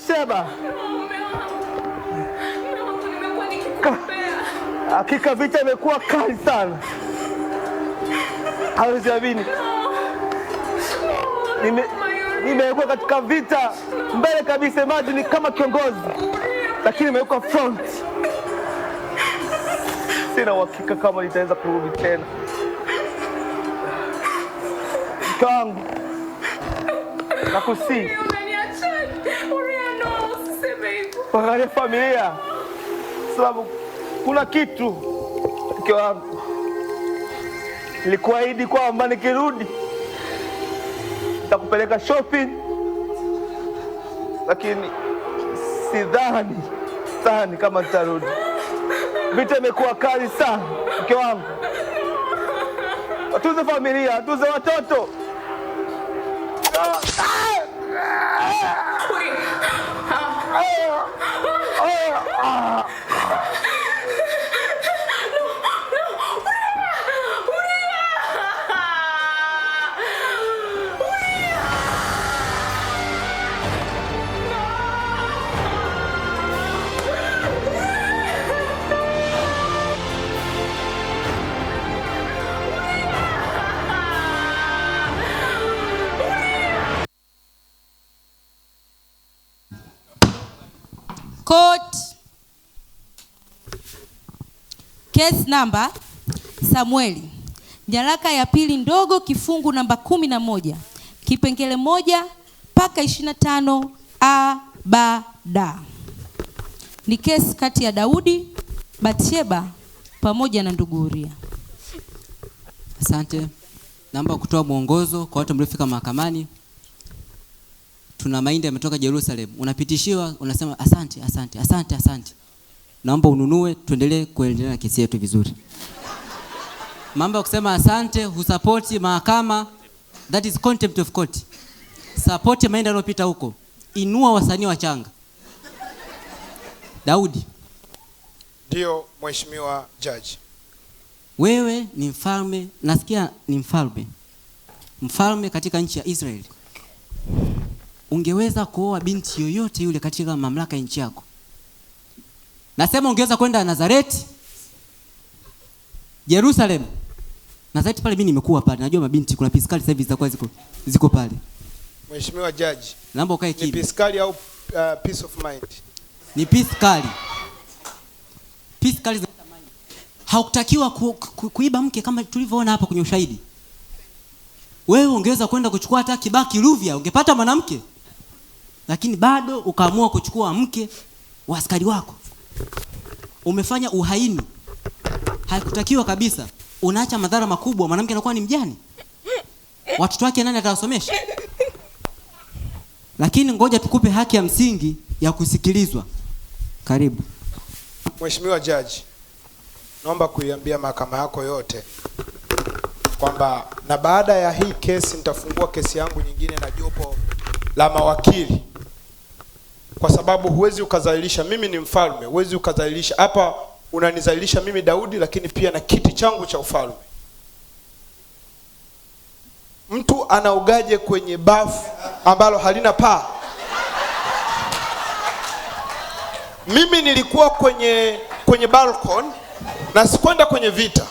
Batsheba. Mume wangu. Mume wangu, nimekuwa nikikuombea. Hakika vita imekuwa kali sana. Hawezi amini. Nimewekwa katika vita mbele kabisa, imagine kama kiongozi, lakini nimewekwa front. Sina uhakika kama nitaweza kurudi tena. Mke wangu, nakusihi. Unaniachaje? Uria, no, usiseme hivyo. Angalia familia, sababu kuna kitu. Mke wangu, nilikuahidi kwamba nikirudi nitakupeleka shopping, lakini sidhani kama nitarudi. Vita imekuwa kali sana, mke wangu. Tuze familia, tuze watoto. Court. Case number Samueli, nyaraka ya pili ndogo kifungu namba 11 kipengele 1 mpaka 25 A B D. Ni kesi kati ya Daudi, Batsheba pamoja na ndugu Uria. Asante. Naomba kutoa mwongozo kwa watu mliofika mahakamani. Tuna mahindi yametoka Jerusalem. Unapitishiwa, unasema asante, asante, asante, asante. Naomba ununue, tuendelee kuendelea na kesi yetu vizuri. Mambo ya kusema asante, husapoti mahakama, that is contempt of court. Support mahindi yanayopita huko. Inua wasanii wachanga. Daudi. Ndio, Mheshimiwa Judge. Wewe ni mfalme, nasikia ni mfalme. Mfalme katika nchi ya Israeli. Ungeweza kuoa binti yoyote yule katika mamlaka ya nchi yako. Nasema ungeweza kwenda Nazareti, Jerusalem. Nazareti pale mimi nimekuwa pale. Najua mabinti kuna piskali sasa hivi zitakuwa ziko pale. Mheshimiwa Judge, naomba ukae ni kimya. piskali au peace of mind? Ni piskali. Piskali za thamani. Haukutakiwa kuiba mke kama tulivyoona hapa kwenye ushahidi. Wewe ungeweza kwenda kuchukua hata Kibaki Ruvya, ungepata mwanamke. Lakini bado ukaamua kuchukua mke wa askari wako. Umefanya uhaini. Haikutakiwa kabisa. Unaacha madhara makubwa, mwanamke anakuwa ni mjane. Watoto wake nani atawasomesha? Lakini ngoja tukupe haki ya msingi ya kusikilizwa. Karibu. Mheshimiwa Judge, naomba kuiambia mahakama yako yote kwamba na baada ya hii kesi nitafungua kesi yangu nyingine na jopo la mawakili, kwa sababu huwezi ukadhalilisha. Mimi ni mfalme, huwezi ukadhalilisha. Hapa unanizalilisha mimi Daudi, lakini pia na kiti changu cha ufalme. Mtu anaogaje kwenye bafu ambalo halina paa? Mimi nilikuwa kwenye balcony na sikwenda kwenye vita.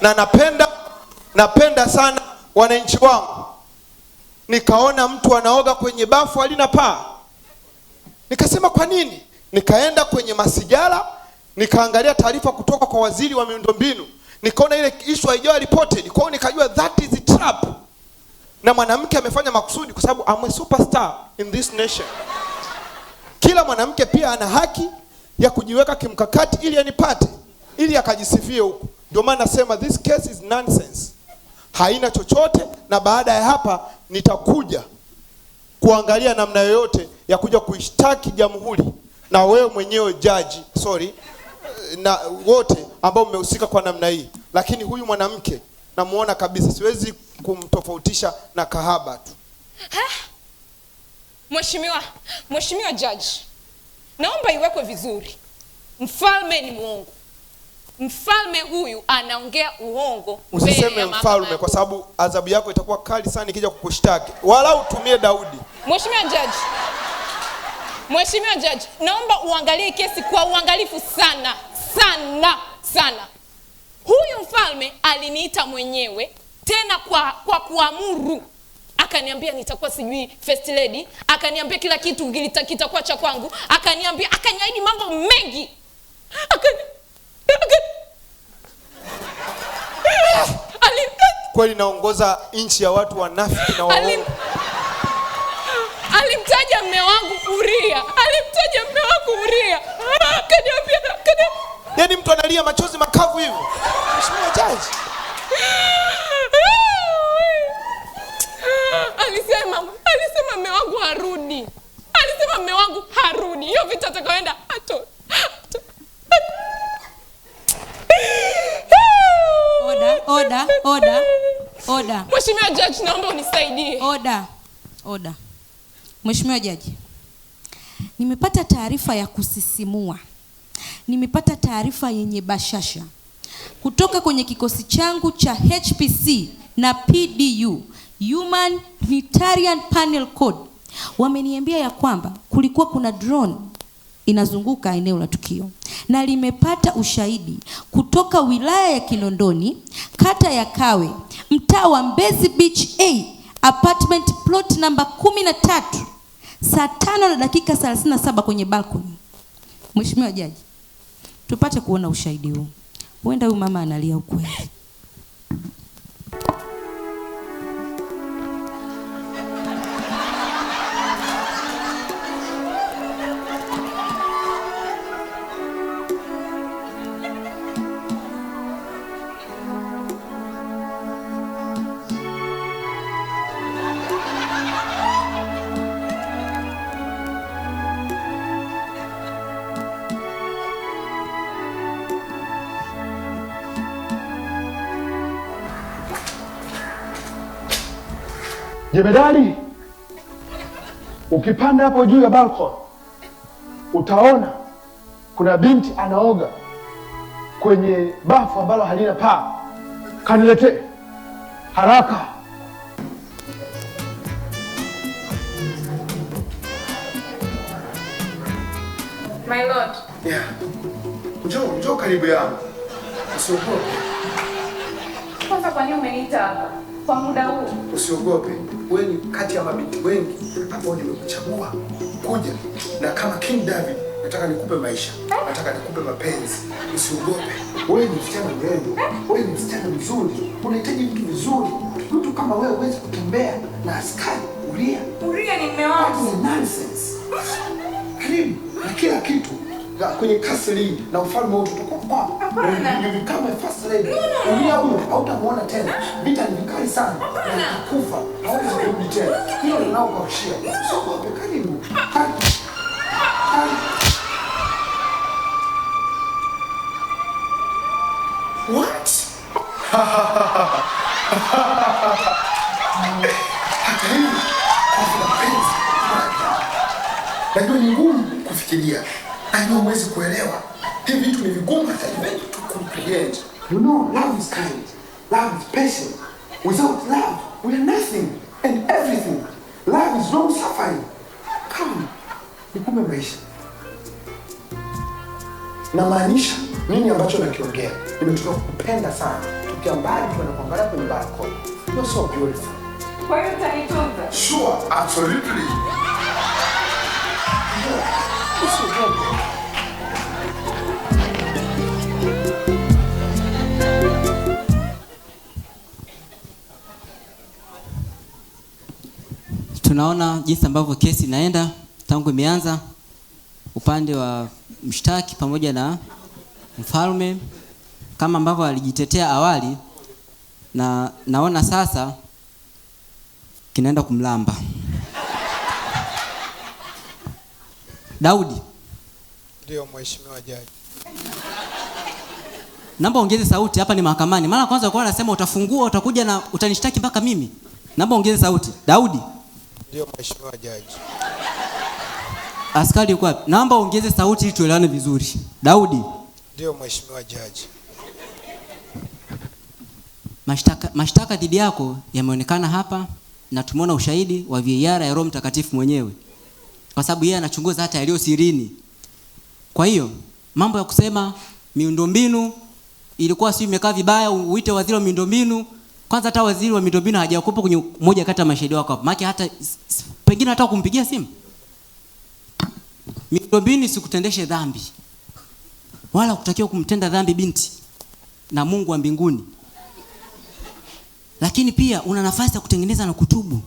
Na napenda sana wananchi wangu. Nikaona mtu anaoga kwenye bafu halina paa. Nikasema kwa nini? Nikaenda kwenye masijala, nikaangalia taarifa kutoka kwa waziri wa miundombinu. Nikaona ile issue haijawa reported. Kwa hiyo nikajua that is a trap. Na mwanamke amefanya makusudi kwa sababu I'm a superstar in this nation. Kila mwanamke pia ana haki ya kujiweka kimkakati ili anipate, ili akajisifie huko. Ndio maana nasema this case is nonsense. Haina chochote, na baada ya hapa nitakuja kuangalia namna yoyote ya kuja kuishtaki jamhuri na wewe mwenyewe judge, sorry, na wote ambao mmehusika kwa namna hii. Lakini huyu mwanamke namuona kabisa, siwezi kumtofautisha na kahaba tu. Ha? Mheshimiwa Judge, naomba iwekwe vizuri. Mfalme ni muongo. Mfalme huyu anaongea uongo mbele Usiseme ya mfalme mahakama. kwa sababu adhabu yako itakuwa kali sana ikija kukushtaki. Wala utumie Daudi. Mheshimiwa Judge, Mheshimiwa Judge, naomba uangalie kesi kwa uangalifu sana sana sana. Huyu mfalme aliniita mwenyewe tena kwa kuamuru. Akaniambia nitakuwa sijui first lady, akaniambia kila kitu kitakuwa cha kwangu, akaniambia, akaniahidi mambo mengi. Kweli naongoza nchi ya watu wanafiki na waongo. Alimtaja mume wangu Uria. Alimtaja mume wangu Uria. Akaniambia. Yaani mtu analia machozi makavu hivyo. Mheshimiwa Judge. Alisema mume wangu harudi. Alisema mume wangu harudi. Hiyo vita atakayoenda ato. Order, order, order, order. Mheshimiwa Judge, naomba unisaidie. Order, order. Mheshimiwa Judge, nimepata taarifa ya kusisimua. Nimepata taarifa yenye bashasha kutoka kwenye kikosi changu cha HPC na PDU, Human Humanitarian Panel Code. Wameniambia ya kwamba kulikuwa kuna drone inazunguka eneo la tukio na limepata ushahidi kutoka wilaya ya Kinondoni, kata ya Kawe, mtaa wa Mbezi Beach A, apartment plot number 13, saa 5:37 kwenye balcony. Mheshimiwa Jaji, tupate kuona ushahidi huu. Huenda huyu mama analia ukweli. Jemedari, ukipanda hapo juu ya balcony utaona kuna binti anaoga kwenye bafu ambalo halina paa. Kaniletee haraka. My lord. Yeah. Njoo karibu yangu. Usiogope. Kwanza kwa nini umeniita hapa kwa muda huu? Usiogope. Wewe ni kati ya mabinti wengi ambao nimekuchagua kuja, na kama King David nataka nikupe maisha, nataka nikupe mapenzi. Usiogope. Wewe ni msichana mrembo, wewe ni msichana mzuri, unahitaji vitu vizuri. Mtu kama wewe huwezi kutembea na askari Uria. Uria ni mume wangu. Nonsense. Karibu na kila kitu kwenye kasri na ufalme wote utakuwa kwako. You become a first lady. Uria huyo hautamuona tena. Vita ni vikali sana. Kufa hauwezi kurudi tena. Hilo ninaokuhakikishia. Usiogope, karibu. Karibu. What? Hata hivi kwa mapenzi. Najua ni ngumu kufikiria. I know huwezi kuelewa. Hivi vitu ni vigumu hata even to comprehend. You know, love is kind. Love is patient. Without love, we are nothing and everything. Love is long suffering. Come, nikupe maisha. Namaanisha nini ambacho nakiongea? Nimetoka kukupenda sana. Tukia mbali tunakuangalia kwenye balcony. You're so beautiful. Kwa hiyo utanitunza? Sure, absolutely. Usiogope. Tunaona jinsi ambavyo kesi inaenda tangu imeanza, upande wa mshtaki pamoja na mfalme kama ambavyo alijitetea awali, na naona sasa kinaenda kumlamba Daudi. Ndio mheshimiwa jaji. Naomba ongeze sauti, hapa ni mahakamani. Mara kwanza kwa anasema utafungua, utakuja na utanishtaki mpaka mimi. Naomba ongeze sauti. Daudi. Ndio mheshimiwa jaji. Askari yuko wapi? Naomba ongeze sauti ili tuelewane vizuri. Daudi. Ndio mheshimiwa jaji. Mashtaka dhidi yako yameonekana hapa na tumeona ushahidi wa VAR ya Roho Mtakatifu mwenyewe. kwa sababu yeye anachunguza hata yaliyo sirini. Kwa hiyo mambo ya kusema miundombinu ilikuwa si imekaa vibaya, uite waziri wa miundombinu. Kwanza hata waziri wa miundombinu hajakuwepo kwenye moja kati ya mashahidi wako hapo. Maana hata pengine hata kumpigia simu. Miundombinu isikutendeshe dhambi, wala kutakiwa kumtenda dhambi binti na Mungu wa mbinguni. Lakini pia una nafasi ya kutengeneza na kutubu.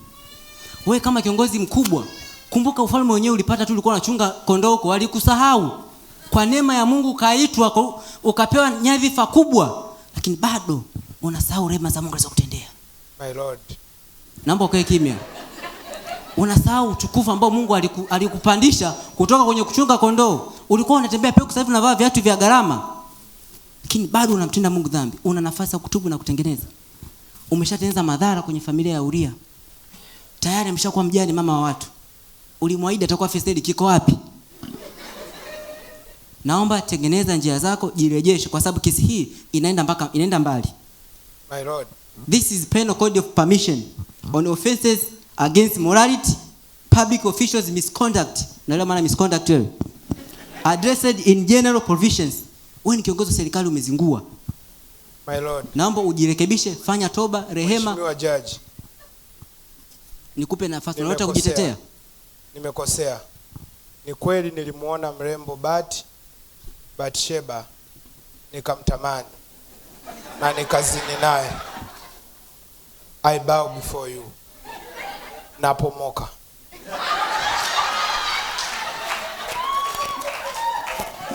Wewe kama kiongozi mkubwa, kumbuka ufalme wenyewe ulipata tu, ulikuwa unachunga kondoo huko, walikusahau. Kwa neema ya Mungu ukaitwa, ukapewa nyadhifa kubwa, lakini bado unasahau rehema za Mungu alizokutendea. My Lord. Naomba ukae kimya. Unasahau utukufu ambao Mungu alikupandisha kutoka kwenye kuchunga kondoo. Ulikuwa unatembea peku, sasa hivi unavaa viatu vya gharama, lakini bado unamtenda Mungu dhambi. Una nafasi ya kutubu na kutengeneza. Umeshatengeneza madhara kwenye familia ya Uria. Tayari ameshakuwa mjane, mama wa watu. Ulimwahidi atakuwa first lady, kiko wapi? Naomba tengeneza njia zako, jirejeshe, kwa sababu kesi hii inaenda mbali. My Lord. This is penal code of permission on offenses against morality, public officials misconduct. Naelewa maana misconduct wewe. Addressed in general provisions. Wewe ni kiongozi wa serikali, umezingua. My Lord. Naomba ujirekebishe, fanya toba, rehema. Mheshimiwa Judge. Nikupe nafasi unataka kujitetea. Nimekosea. Ni kweli nilimuona mrembo Batsheba, nikamtamani na nikazini naye. I bow before you. Napomoka.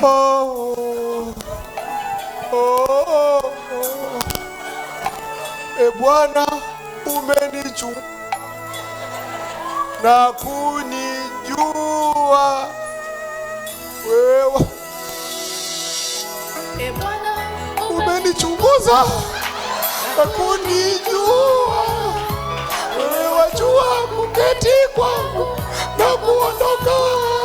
Oh, oh, oh. E Bwana, umenichunguza na kunijua wewe. E Bwana, umenichunguza na kunijua wewe, wajua kuketi kwangu na kuondoka.